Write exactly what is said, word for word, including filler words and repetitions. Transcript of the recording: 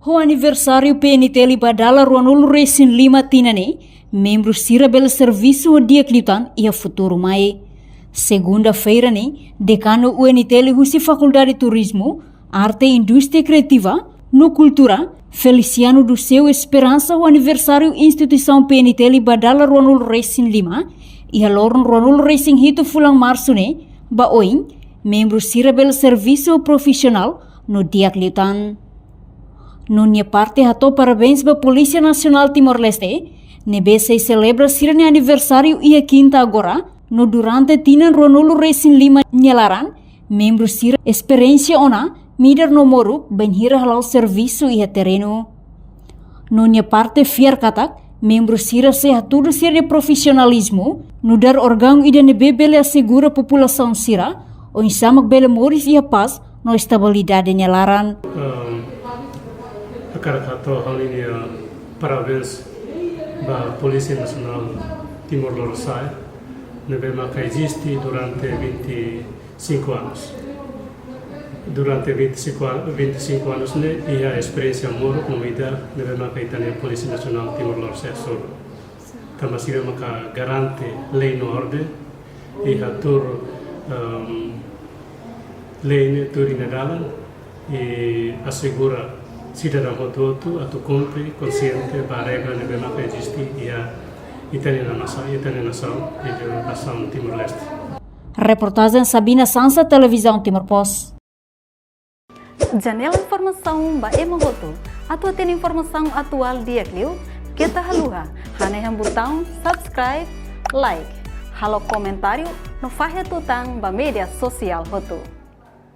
Ho aniversáriu PNTL ba dala ruanulu resin lima tinan ne'e, membru sira bele servisu ho di'ak liután iha futuru mai. Segunda-feira ne'e, Dekanu UNTL husi Fakuldade Turizmu, Arte, Indústria Kriativa no Kultura, Feliciano do Céu Esperança, ho aniversáriu instituisaun PNTL ba dala ruanulu resin lima, iha loron ruanulu resin hitu fulan Marsu ne'e ba oin, membru sira bele servisu profisionál no di'ak liután. No nia parte hato'o parabéns ba Polísia Nasionál Timor-Leste, ne'ebé sei selebra sira-nia aniversáriu iha kinta agora, no durante tinan ruanulu resin lima nia laran, membru sira esperiénsia ona, midar no moruk, bainhira hala'o servisu iha terrenu. No nia parte fiar katak, membru sira sei hatudu sira-nia profisionalizmu, nu'udar órgaun ida ne'ebé bele asegura populasaun sira, oinsá mak bele moris iha pás no estabilidade nia laran. Ehm, hakarak hato'o ha'u-nia parabéns ba Polísia Nasionál Timor Lorosa'e, ne'ebé maka eziste durante vinte e cinco anos. Durante vinte e cinco an-, vinte e cinco anos ne'e, iha esperiénsia moruk no ida ne'ebé maka ita-nia Polísia Nasionál Timor Lorosa'e hasoru. Tanba sira maka garante lei no orden, iha tuir, ehm, lei ne'e tuir nia dalan, i asegura sidadaun hotu-hotu atu kumpre konsiente ba regra ne'ebé maka eziste iha ita-nia nasa-, ita-nia nasaun, iha nasaun Timor-Leste. Reportajen Sabina Sansa, Televizaun Timor Post. Janela informasaun ba ema hotu. Atu hatene informasaun atuál di'ak liu, keta haluha hanehan butaun subscribe, like, halo komentáriu no fahe tutan ba média sosiál hotu.